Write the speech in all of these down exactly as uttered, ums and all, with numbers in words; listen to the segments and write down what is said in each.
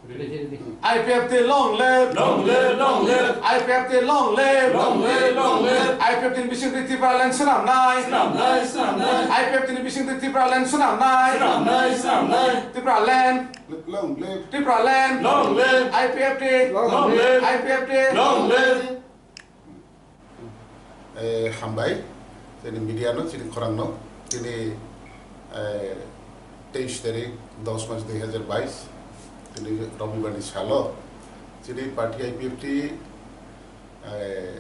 I P F T long live! Long live, long live! I P F T long live! Long live, long live! I P F T ni bisingtwi Tipraland swnamnai! Swnamnai, swnamnai! I P F T ni bisingtwi Tipraland swnamnai! Swnamnai, swnamnai! Tipraland! Long live! Tipraland! Long live! I P F T! Long live! I P F T! Long live! Eh, hambai, chini media no, chini khorang no, chini, eh, teis tarik, dos mas dui hajar bais, chini Robibar ni salo, chini party I P F T, eh,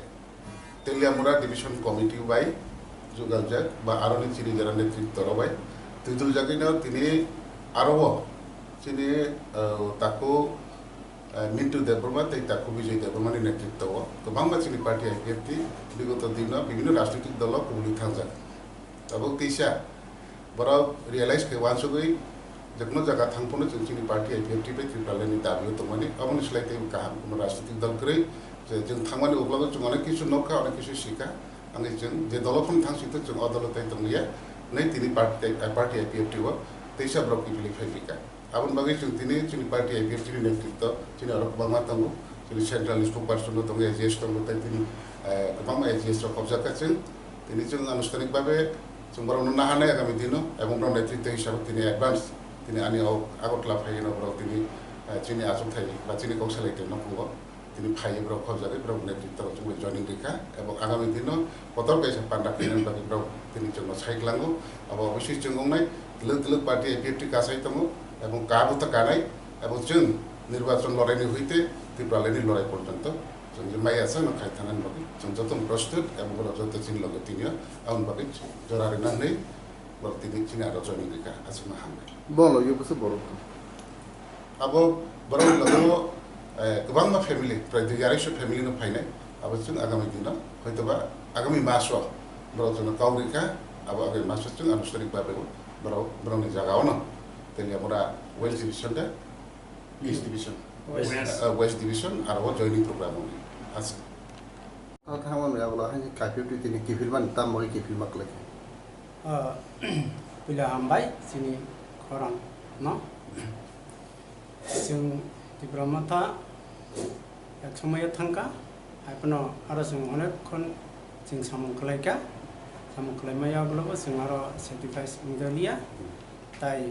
Teliamura Division Committee bai jugaljak, ba aroni chini jera netritto rok bai, twiduljagwi no tini aro o chini, eh, taku, eh, Mintu Debbarma tei Taku Bijoy Debbarmani netritto o kwbangma chini party I P F T bigoto dino bibhinno rajnitik dolo kubuli thangjak. Tabuk teisa borok realize khe uansugwi jekono jaga thang phano chwng chini party I P F T bai Tipralandni dabi o tongmani, aboni slai tei kaham kuno rajnitik dol kwrwi je chwng thangmani uklogo chwng onek kisu nukha, onek kisu sikha, wngwi chwng je dolo phano thang sitho chwng o dolo tei tonglia, hwnwi tini party, party I P F T o teisa borok kiphilwi phai phaikha. Aboni bagwi chwng tini chini party I P F T ni netritto chini oro kwbangma tongo, chini central ni spokesperson bo tongo, A G S tongo, tei tini, eh, kwbangma A G S rok khobjak kha chwng. Tini chwng anushtanik babe chwng borokno naharnai agami dino, ebong borok netritto hisabe tini advance tini ani o Agartala phaiwi no borok tini, eh, chini achukthai ba chini kok salai tongno phungo. Tini phaiwi borok khobjagwi borok netritto rok chwngno joining rikha, ebong agami dino kotor kaisa panda khainani bagwi borok tini chwngno sai kwlango. Abo oboswi chwng wngnai, twlwk twlwk party I P F T kasai tongo, ebong kabuta kanai, ebong chwng nirbachon loraini huite Tipralandni lorai porjonto chwng je maya chwngno khai thanani bagwi chwng jotono prostut, ebong borok joto chini loge tinio aboni bagwi jora rwna hwnwi borok tini chini aro joining rikha, aswkno hambai. Bo logi bwswk borok? Abo borokni logo, eh, kwbangma family, prai dui arai so family no phainai. Abo chwng agami dino, hoitoba agami maso borok jono kau rikha, abo agami maso chwng anushtanik babe bo borok, borokni jaga ono Teliamura West Division de, East Division, West. Eh, West Division aro joining program wngwi aswk. Tamo ya bolo hani kaphir tu tini kiphil man tam mo kiphil mak lagi. Ah, puila hambai chini khorang no. Chwng Tipra Motha ek somoyo thangkha, hai phano aro chwng onek khon chwng samung khlaikha, samung khlaimaya ulo bo chwng aro sacrifice wngdaliya, tai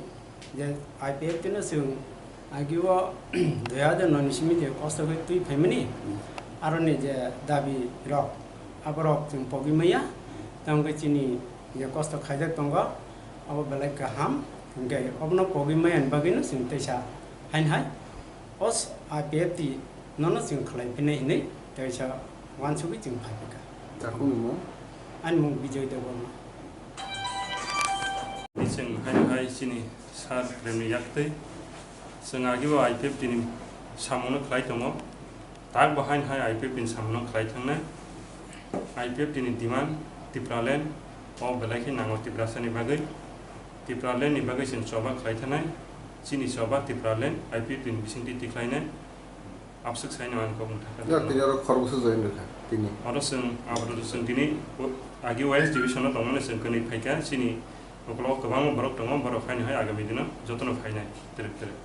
je I P F T no chwng agio dui hajar noi ni simi je kosto khe twi phaimani, aroni je dabi rok aborok chwng pogwi maya, tamo khe chini je kosto khaijak tongo, abo belai kaham, hwnkhe obono pogwi maya ni bagwino chwng teisa haino hai o I P F T nono chwng khlai phinai hinwi teisa uansugwi chwng phai phikha. Takhukni mung? Ani mung Bijoy Debbarma. Chwng haino hai chini sir premni yaktwi chwng agio I P F T ni samungno khlai tongo. Tak bo haino hai I P F T ni samungno khlai thangnai. I P F T ni demand Tipraland o belai khe nango Tiprasani bagwi. Tipraland ni bagwi chwng choba khlai thanai. Chini choba Tipraland I P F T ni bisingtwi tikhlainai. Abswk saino ang kok mwthakha. Ya, tini oro khoroksa join rwkha, tini. Oro chwng, abo chwng tini agi West Division o tongmani chwng kwnwi phaikha. Chini ukologo kwbangma borok tongo, borok haino hai agami dino jotono phainai twrwk twrwk.